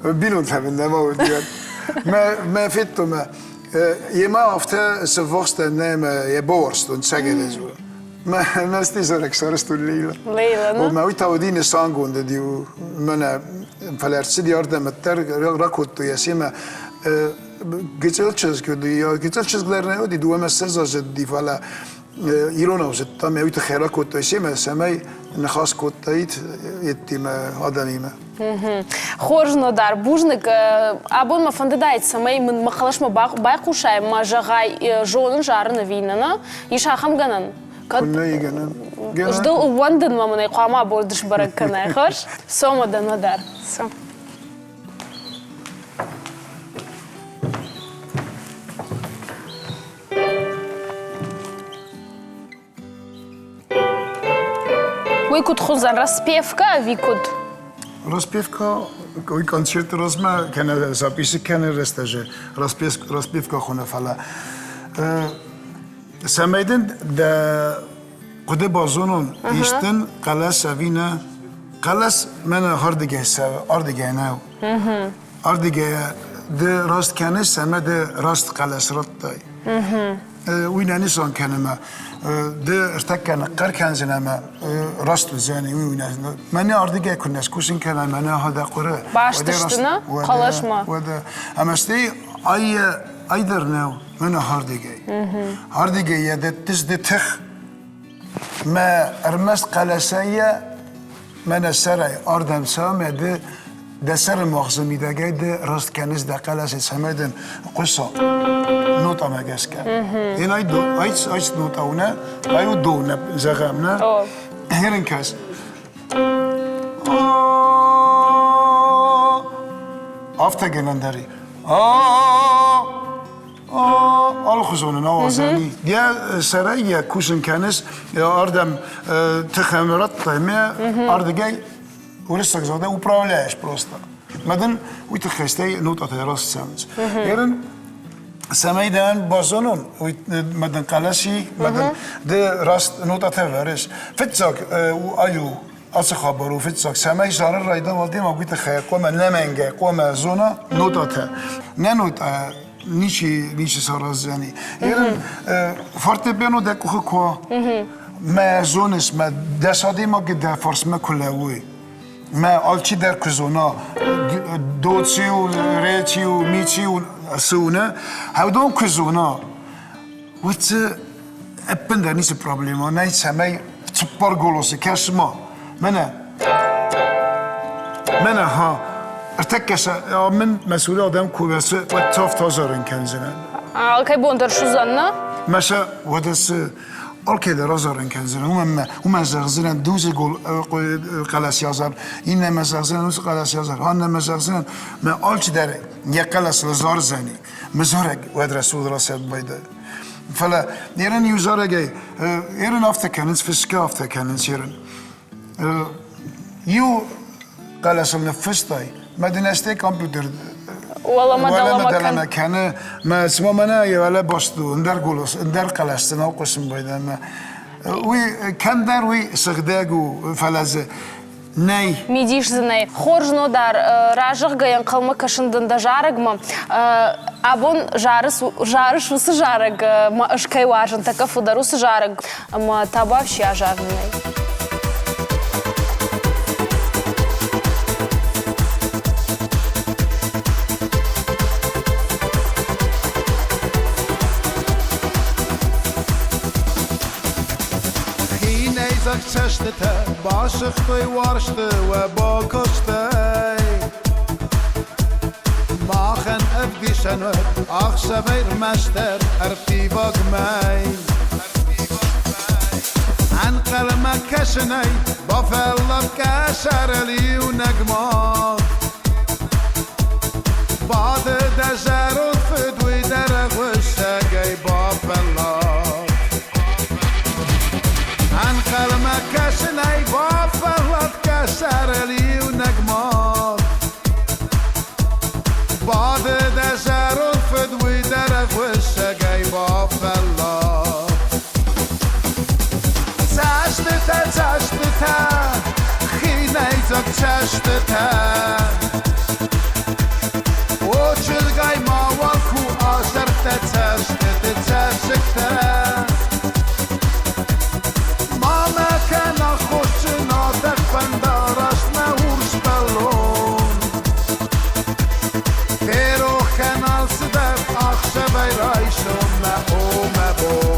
Бинонтӕ мын нӕма уыди. Мӕ федтон мӕ Йемӕ афтӕ сыввахстӕн нӕ ӕмӕ йӕ бауарзтон цӕгӕй дзурын. Мӕ мӕсти зарӕг сарӕзтон Лейла. Лейла, ну? Мӕ уый та уыди нысангонд уыди мӕнӕ, фӕлӕ ӕрцыди ардӕм ӕддӕр ракодтой йӕ семӕ. Гыццыл чызг уыди, гыццыл чызг дӕр нӕ уыди, дыууӕ мӕ ссӕдз азы уыди, фӕлӕ иронау зыдта, мӕ уый тыххӕй ракодтой семӕ, цӕмӕй ныхас кодтаид йедтимӕ адӕмимӕ. Хорз, Нодар, бузныг. Абон мӕ фӕндыдаид, цӕмӕй мын мӕ хъӕлӕсмӕ байхъусай ӕмӕ зӕгъай, зонын зарын ӕви нӕ, нӕ? Ис ахӕм гӕнӕн? Кӕд ӕз дыл ӕууӕндын мӕ мын ӕй хъуамӕ абон ды сбӕрӕг кӕнай, хорз? Цом уӕдӕ дӕр. Цом. Уый куыд хуыздӕн, распевка ӕви куыд? Распевка уый концерты размӕ кӕнӕ записи кӕны рӕстӕджы распевка хуыны, фӕлӕ цӕмӕй дын дӕ хъуыды базонон, истын хъӕлӕс ӕви нӕ. Хъӕлӕс мӕнӕ ардыгӕй цӕуы, ардыгӕй нӕу. Ардыгӕй ды раст кӕныс ӕмӕ ды раст хъӕлӕс радтай. Уый нӕ нысан кӕны мӕ ды ӕртӕккӕ ныхъхъӕр кӕндзынӕ ӕмӕ раст уыдзӕни, уый нӕ. Мӕнӕ ардыгӕй куы нӕ скусын кӕна, мӕнӕ дӕ хъуыры. Баст сты нӕ хъӕлӕсмӕ? Уӕдӕ. Ӕмӕ стӕй ай ай дӕр нӕу, мӕнӕ ардыгӕй. Ардыгӕй йӕ дӕттыс ды тых. Мӕ ӕрмӕст хъӕлӕсӕй йӕ мӕнӕ сӕрӕй ардӕм цӕуы мӕ ды дӕ сӕры магъзы мидӕгӕй ды раст кӕныс дӕ хъӕлӕсӕй, цӕмӕй дын хъуыса нотамӕ гӕсгӕ. Ен ай ай нота у нӕ, ай у до нӕ зӕгъӕм нӕ. Херын кӕс. Афтӕ гӕнӕн дӕр и. Алыхуызон ын ауадзӕн и. Йӕ сӕрӕй йӕ кусын кӕныс, ардӕм тыхӕн радтай мӕ ардыгӕй уырыссаг зӕгъдӕ управляешь просто. Мӕ дын уый тыххӕй стӕй нотатӕ раст цӕуынц. Ерын цӕмӕй дӕн базонон, уый мӕ дын хъӕлӕси, мӕ дын ды раст нотатӕ вӕрыс. Фыццаг ай у ацы хабар у фыццаг, цӕмӕй зарын райдам адӕймаг уый тыххӕй хъуамӕ нӕмӕнгӕй хъуамӕ зона нотатӕ. Нӕ нотӕ ничи ничи сараздзӕни. Ерын фортепиано дӕ къухы куы мӕ зоныс, мӕ дӕс адӕймаги дӕ фарсмӕ куы лӕууой, мӕ алчидӕр куы зона, до циу, ре циу, ми циу, цы у, нӕ, хӕвдон куы зона, уӕд дзы ӕппындӕр ницы проблема нӕй, цӕмӕй цыппар голосы кӕс-ма, мӕнӕ, мӕнӕ ха, ӕртӕккӕ сӕ мын мӕ цуры адӕм куы вӕсы, уӕд цавд азарын кӕндзынӕн. Алкӕй бон дӕр суыдзӕн, нӕ? Мӕ сӕ уӕдӕ цы алкӕй дӕр азарын кӕндзынӕн, уымӕн мӕ уымӕн зӕгъдзынӕн дыууӕ гол хъӕлӕси азар, иннӕмӕ зӕгъдзынӕн уыцы хъӕлӕси азар, аннӕмӕ зӕгъдзынӕн, мӕ алчидӕр йӕ хъӕлӕсыл зардзӕни. Мӕ зарӕг уӕд рӕсугъд рацӕуд байдайы. Фӕлӕ ерын иу зарӕгӕй, ерын афтӕ кӕнынц, фысгӕ афтӕ кӕнынц ерын. Иу хъӕлӕсыл ныффыстай, мӕ дын ӕстӕй компьютер уӕлӕмӕ дӕлӕмӕ кӕны, мӕ цыма мӕнӕ йӕ уӕлӕ баст у, ӕндӕр голос, ӕндӕр хъӕлӕс дзы нал хъуысын байдайы. Мӕ уый кӕмдӕр уый сыгъдӕг у, фӕлӕ дзы нӕй. Мидис дзы нӕй. Хорз Нодар, разӕгъгӕ ӕнхъӕлмӕ кӕсын дын дӕ зарӕгмӕ. Абон зарыс, зарыс уыцы зарӕг, мӕ ӕз кӕй уарзын, тӕккӕ фылдӕр уыцы зарӕг, ӕмӕ табуафси азарынӕй. Хинӕйдзаг цӕстытӕ басыгътой уарзты уӕ бакастӕй. Махӕн ӕвдисӕн уӕд ӕхсӕвӕй рмӕстдӕр ӕрттиваг мӕй. Ӕнхъӕлмӕ кӕсынӕй бафӕллад къӕсӕрыл иунӕг мад. Бады дӕ зӕронд фыд, уый дӕр ӕгъуыссӕгӕй бафӕллад. Ӕнхъӕлмӕ кӕсынӕй бафӕллад къӕсӕрыл иунӕг мад. Бады дӕ зӕронд фыд, уый дӕр ӕгъуыссӕгӕй бафӕллад. Цӕстытӕ, цӕстытӕ, хинӕйдзаг цӕстытӕ. О, чызгай мауал ку асӕрфтӕ цӕстыты цӕссыгтӕ. Ма мӕ кӕн аххосджын, атӕх фӕндараст мӕ урс бӕлон. Ферох кӕн алцыдӕр ӕхсӕвӕй райсоммӕ, о мӕ бон.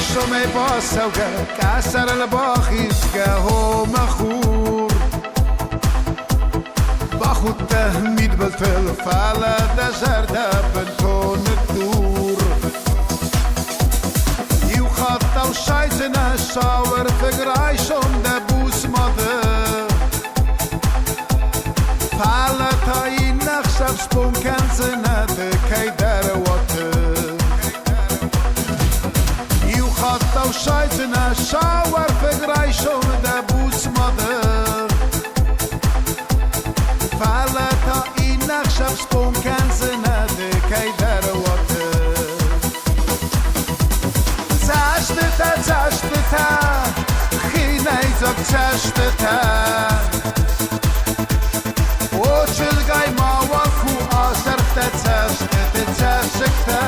Райсомӕй бацӕугӕ, къӕсӕрыл бахизгӕ, о мӕ хур. Бахудтӕ мидбылтыл, фӕлӕ дӕ зӕрдӕ бынтон ныддур. Иу хаттау сайдзынӕ сауӕрфыг райсом дӕ буц мады. Фӕлӕ та иннӕ хсӕв сбон кӕндзынӕ ды кӕйдӕр уаты. Иу хаттау сайдзынӕ сауӕрфыг райсом дӕ буц мады. Фӕлӕ та иннӕ хсӕв сбон кӕндзынӕ ды кӕйдӕр уаты. Цӕстытӕ, цӕстытӕ, хинӕйдзаг цӕстытӕ. О, чызгай мауал ку асӕрфтӕ цӕстыты цӕссыгтӕ.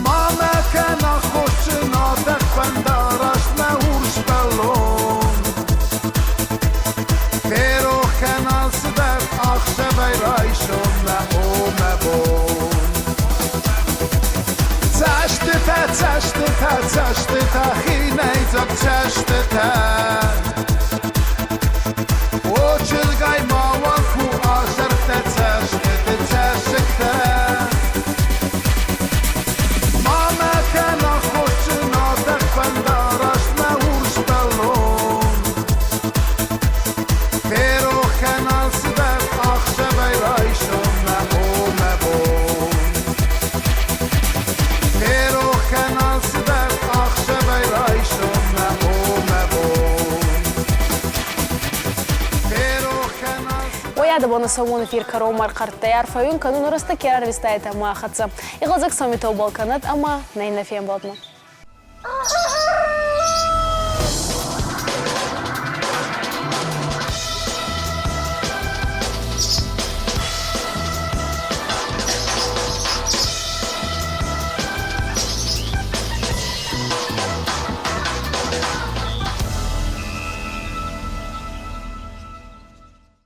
Ма мӕ кӕн аххосджын, атӕх фӕндараст мӕ урс бӕлон. Ферох кӕн алцыдӕр ӕхсӕвӕй райсоммӕ, о мӕ бон. Цӕстытӕ, цӕстытӕ, цӕстытӕ, хинӕйдзаг цӕстытӕ. О, чызгай мауал ку асӕрфтӕ цӕстыты цӕссыгтӕ. Ма мӕ кӕн аххосджын, атӕх фӕндараст мӕ урс бӕлон. Ферох кӕн алцыдӕр ӕхсӕвӕй райсоммӕ, о мӕ бон. Ферох кӕн алцыдӕр ӕхсӕвӕй райсоммӕ, о мӕ бон. Ферох кӕн алцыдӕр. Уой адӕбоны сӕумон эфир кӕронмӕ ӕрхъӕрттӕй арфӕ уин кӕнун рӕстӕг ке рарвистайтӕ мӕ хӕццӕ. Игъӕлдзӕг сӕумитӕбӕл кӕнӕд ӕма нӕ иннӕ фембӕлдмӕ.